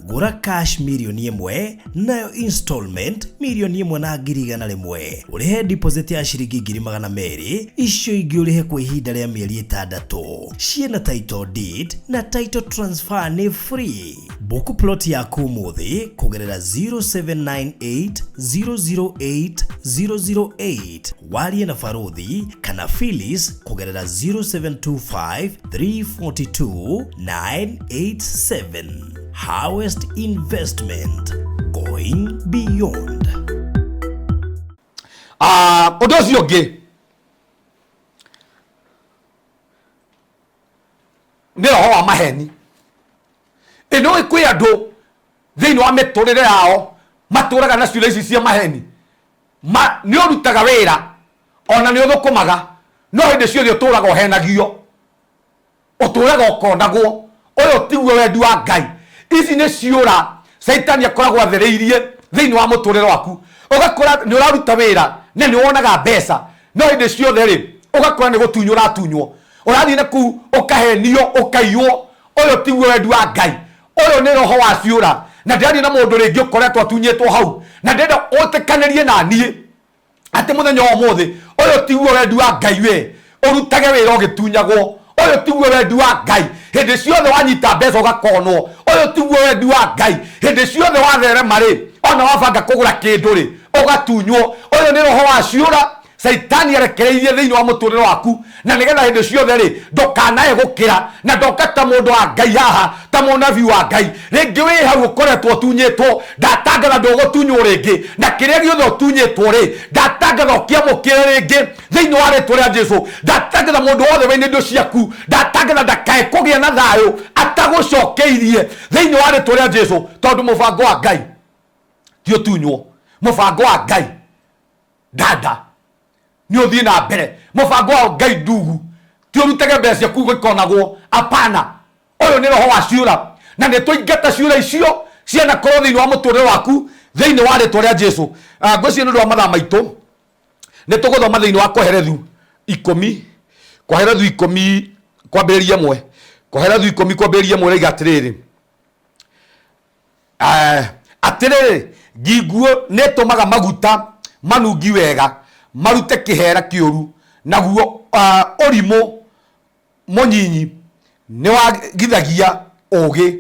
Gũra cash mirioni 1 nayo installment mirioni 1 na ngiri 100. Ũrĩhe deposit ya ciringi ngiri 200, icio ingĩ ũrĩhe kwa ihinda rĩa mĩeri 6. Ciĩna title deed na title transfer nĩ free. Book plot yaku ũmũthĩ kũgerera 0798 008 008. Warie na Baruthi kana Phyllis kũgerera 0725 342 987. Harvest Investment, going beyond. Ũndũ ũcio ũngĩ nĩ roho wa maheni. Ĩno kwĩ andũ thĩinĩ wa mĩtũrĩre yao matũraga na ciũra ici cia maheni. Nĩ ũrutaga wĩra ona nĩ ũthũkũmaga, no hĩndĩ ciothe ũtũraga ũhenagio, ũtũraga ũkonagwo. Ũyũ tiguo wendi wa Ngai. Ici nĩ ciũra caitani akoragwo athereirie thĩinĩ wa mũtũrĩre waku. Ũgakora nĩ ũraruta wĩra na nĩ wonaga mbeca, no hĩndĩ ciothe rĩ Ũgakora nĩ gũtunywo ũratunywo, ũrathiĩ na kũu ũkahenio, ũkaiywo. Ũyũ tiguo wendi wa Ngai, ũyũ nĩ roho wa ciũra. Na ndĩraria na mũndũ rĩngĩ ũkoretwo atunyĩtwo hau, na ndĩrenda ũtĩkanĩrie na niĩ atĩ mũthenya wa ũmũthĩ ũyũ tiguo wendi wa Ngai, we ũrutage wĩra ũgĩtunyagwo. Ũyũ tiguo wendi wa Ngai, hĩndĩ ciothe wanyita mbeca ũgakonwo. Ũyũ tiguo wendi wa Ngai, hĩndĩ ciothe watherema rĩ, ona wabanga kũgũra kĩndũ rĩ, ũgatunywo. Ũyũ nĩ roho wa ciũra Caitani arekereirie thĩinĩ wa mũtũrĩre waku, na nĩgetha hĩndĩ ciothe rĩ, ndũkanae gũkĩra. Na ndoka ta mũndũ wa Ngai haha, ta mũnabii wa Ngai, rĩngĩ wĩ hau ũkoretwo ũtunyĩtwo, ndatangatha ndũgũtunywo rĩngĩ. Na kĩrĩa gĩothe ũtunyĩtwo rĩ, ndatangatha ũkĩamũkĩre rĩngĩ thĩinĩ wa rĩtwa rĩa Jesu. Ndatangatha mũndũ wothe wĩna indo ciaku, ndatangatha ndakae kũgĩa na thayũ atagũcokeirie thĩinĩ wa rĩtwa rĩa Jesu, tondũ mũbango wa Ngai ti ũtunywo. Mũbango wa Ngai dada nĩ ũthiĩ na mbere. Mũbango wa Ngai ndugu ti ũrutage mbeca ciaku gĩkonagwo, apana. Ũyũ nĩ roho wa ciũra, na nĩ tũingata ciũra icio cianakorwo thĩinĩ wa mũtũrĩre waku thĩinĩ wa rĩtwa rĩa Jesu. Ngwĩciria nĩ ũndũ wa mathaa maitũ nĩ tũgũthoma thĩinĩ wa Koherethu 10, Koherethu 10 kwambĩrĩria 1, Koherethu 10 kwambĩrĩria 1, ĩraiga atĩrĩrĩ, atĩrĩrĩ, nginguũ nĩ ĩtũmaga maguta manungi wega marute kĩhera kĩũru, naguo ũrimũ mũnyinyi nĩ wagithagia ũũgĩ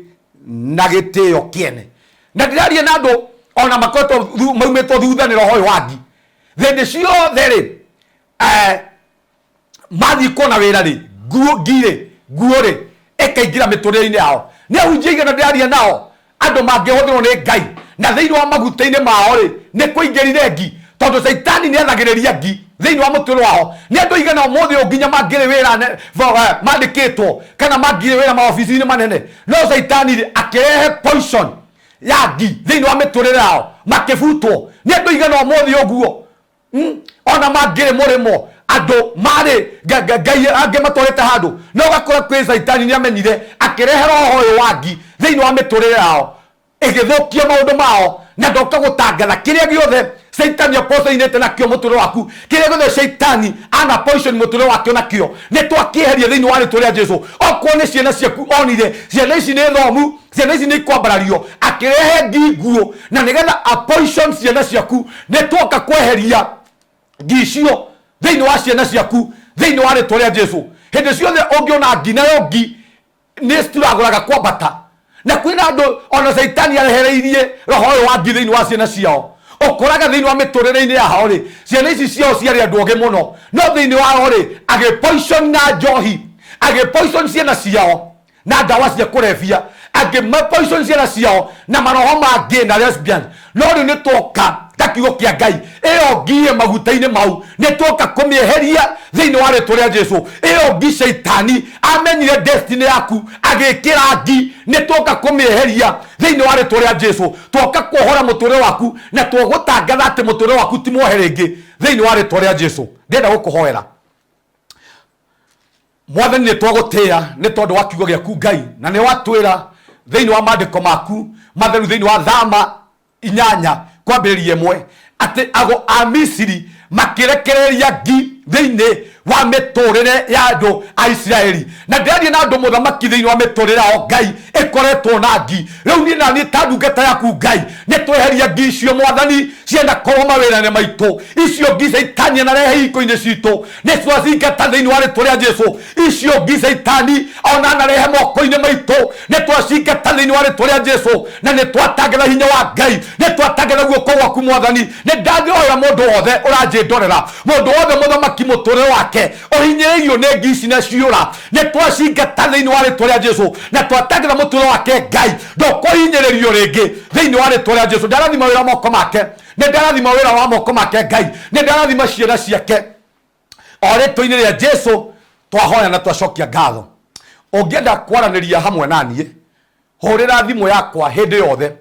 na gĩtĩo kĩene. Na ndĩraria na andũ ona makoretwo maumĩtwo thutha nĩ roho ũyũ wa ngi. Hĩndĩ ciothe rĩ, mathiĩ kuona wĩra rĩ, nguo ngirĩ nguo rĩ ĩkaingĩra mĩtũrĩre-inĩ yao. Nĩ ahunjia igana ndĩraria nao, andũ mangĩhũthĩrwo nĩ Ngai, na thĩinĩ wa maguta-inĩ mao rĩ, nĩ kũingĩrire ngi, tondũ Caitani nĩ athagĩrĩria ngi thĩinĩ wa mũtũrĩre wao. Nĩ andũ igana ũmũthĩ ũyũ nginya mangĩrĩ wĩra mandĩkĩtwo kana mangĩrĩ wĩra maobici-inĩ manene, no Caitani rĩ, akĩrehe poison ya ngi thĩinĩ wa mĩtũrĩre yao, makĩbutwo. Nĩ andũ igana ũmũthĩ ũguo Ona mangĩrĩ mũrĩmo andũ marĩ Ngai angĩ matwarĩte handũ, no ũgakora kwĩ Caitani nĩ amenyire akĩrehe roho ũyũ wa ngi thĩinĩ wa mĩtũrĩre yao, ĩgĩthũkia maũndũ mao. Na ndoka gũtangatha kĩrĩa gĩothe Caitani apoisonĩte nakĩo mũtũrĩre waku, kĩrĩa gĩothe Caitani ana poison mũtũrĩre wakĩo nakĩo, nĩ twakĩeheria thĩinĩ wa rĩtwa rĩa Jesu. Okorwo nĩ ciana ciaku, onire ciana ici nĩ thomu, ciana ici nĩ ikwambarario, akĩrehe ngi nguũ na nĩgetha apoison ciana ciaku, nĩ twoka kweheria ngi icio thĩinĩ wa ciana ciaku thĩinĩ wa rĩtwa rĩa Jesu. Hĩndĩ ciothe ũngĩona ngi, nayo ngi nĩ cituragũraga kwambata, na kwĩna andũ ona Caitani arehereirie roho ũyũ wa ngi thĩinĩ wa ciana ciao. Ũkoraga thĩinĩ wa mĩtũrĩre-inĩ yao rĩ, ciana ici ciao ciarĩ andũ ogĩ mũno, no thĩinĩ wao rĩ, agĩpoison na njohi, agĩpoison ciana ciao na ndawa cia kũrebia, angĩ poison ciana ciao na maroho mangĩ na lesbian. No rĩu nĩ twoka ta kiugo kĩa Ngai, ĩyo ngiĩ maguta-inĩ mau nĩ twoka kũmĩeheria thĩinĩ wa rĩtwa rĩa Jesu. Ĩyo ngi Caitani amenyire destiny yaku agĩkĩra ngi, nĩ twoka kũmĩeheria thĩinĩ wa rĩtwa rĩa Jesu. Twoka kuohora mũtũrĩre waku na twagũtangatha atĩ mũtũrĩre waku ti muohe rĩngĩ thĩinĩ wa rĩtwa rĩa Jesu. Ndĩrenda gũkũhoera. Mwathani, nĩ twagũtĩĩa nĩ tondũ wa kiugo gĩaku Ngai, na nĩ watwĩra thĩinĩ wa maandĩko maku matheru thĩinĩ wa Thama 8 kwambĩrĩria 1 atĩ ago a Misiri makĩrekereria ngi thĩinĩ wa mĩtũrĩre ya andũ a Isiraeli. Na ndĩraria na andũ mũthamaki thĩinĩ wa mĩtũrĩre yao Ngai ĩkoretwo na ngi. Rĩu niĩ na niĩ ta ndungata yaku Ngai, nĩ tweheria ngi icio Mwathani cianakorwo mawĩra-inĩ maitũ, icio ngi Caitani anarehe ihiko-inĩ citũ, nĩ twacingata thĩinĩ wa rĩtwa rĩa Jesu. Icio ngi Caitani ona anarehe moko-inĩ maitũ, nĩ twacingata thĩinĩ wa rĩtwa rĩa Jesu. Na nĩ twatangatha hinya wa Ngai, nĩ twatangatha guoko gwaku Mwathani. Nĩ ndangĩhoera mũndũ wothe ũranjĩndorera, mũndũ wothe mũthamaki mũtũrĩre wake ũhinyĩrĩirio nĩ ngi ici na ciũra, nĩ twacingata thĩinĩ wa rĩtwa rĩa Jesu na twatangatha mũtũrĩre wake Ngai ndũkũhinyĩrĩrio rĩngĩ thĩinĩ wa rĩtwa rĩa Jesu. Ndarathima wĩra wa moko make, nĩ ndarathima wĩra wa moko make Ngai, nĩ ndarathima ciana ciake o rĩtwa-inĩ rĩa Jesu twahoya na twacokia ngatho. Ũngĩenda kwaranĩria hamwe na niĩ, hũrĩra thimũ yakwa hĩndĩ yothe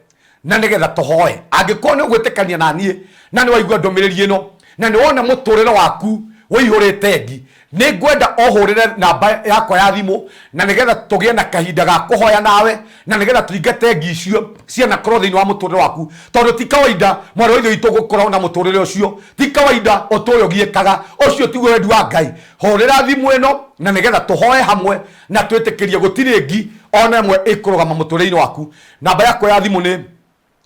na nĩgetha tũhoe. Angĩkorwo nĩ ũgwĩtĩkania na niĩ na nĩ waigua ndũmĩrĩri ĩno na nĩ wona mũtũrĩre waku ũihũrĩte ngi, Nĩ ngwenda ũhũrĩre namba yakwa ya thimũ na nĩgetha tũgĩe na kahinda ga kũhoya nawe na nĩgetha tũingate ngi icio cianakorwo thĩinĩ wa mũtũrĩre waku, tondũ ti kawaida mwarĩ wa ithe witũ gũkorwo na mũtũrĩre ũcio, ti kawaida ũtũre ũgiĩkaga, ũcio tiguo wendi wa Ngai. Hũrĩra thimũ ĩno na nĩgetha tũhoe hamwe na twĩtĩkĩrie gũtirĩ ngi ona ĩmwe ĩkũrũgama mũtũrĩre-inĩ waku. Namba yakwa ya thimũ nĩ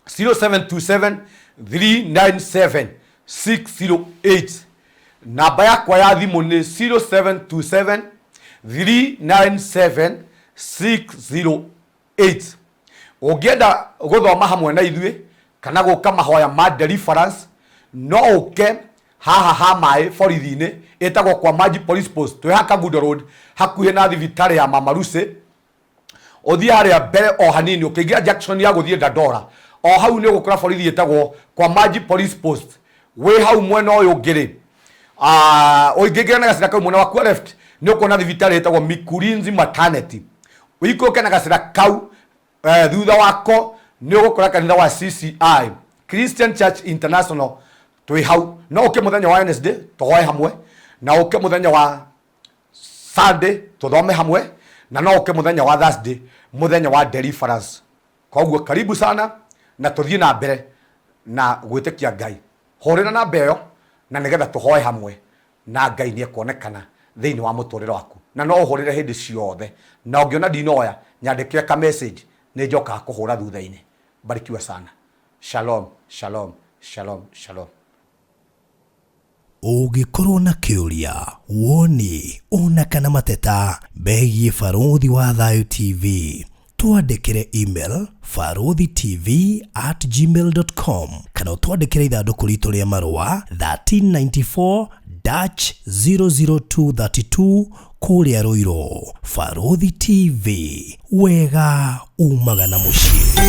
0727 397 608. Namba yakwa ya thimũ nĩ 0727 397 608. Ũngĩenda gũthoma hamwe na ithuĩ kana gũka mahoya ma deliverance, no ũke haha ha maĩ borithi-inĩ ĩtagwo kwa Maji Police Post, twĩ haha Kangundo Road hakuhĩ na thibitarĩ ya Mama Lucy. Ũthiĩ harĩa mbere o hanini ũkĩingĩra junction ya gũthiĩ Dandora, o hau nĩ ũgũkora borithi ĩtagwo kwa Maji Police Post. Wĩ hau mwena ũyũ ũngĩ rĩ, ũngĩingĩra na gacĩra kau mwena waku wa left nĩ ũkuona thibitarĩ ĩtagwo Mikurinzi Maternity. Ũikũrũke na gacĩra kau, thutha wako nĩ ũgũkora kanitha wa CCI, Christian Church International, twĩ hau. No ũke mũthenya wa Wednesday tũhoe hamwe, na ũke mũthenya wa Sunday tũthome hamwe, na no ũke mũthenya wa Thursday, mũthenya wa deliverance. Koguo karibu sana na tũthiĩ na mbere na gwĩtĩkia Ngai. Hũrĩra namba ĩyo na nĩgetha tũhoe hamwe na Ngai nĩ ekuonekana thĩinĩ wa mũtũrĩre waku. Na no ũhũrĩre hĩndĩ ciothe, na ũngĩona ndinoya nyandĩkĩre ka message, nĩ njokaga kũhũra thutha-inĩ. Barikiwa sana. Shalom, shalom, shalom, shalom. Ũngĩkorwo na kĩũria, woni, ona kana mateta megiĩ Barũthi wa Thayũ TV, twandĩkĩre email baruthitv@gmail.com kana ũtwandĩkĩre ithandũkũ ritũ rĩa marũa 1394 dash 00232 kũrĩa Ruiru. Barũthi TV, wega umaga na mũciĩ.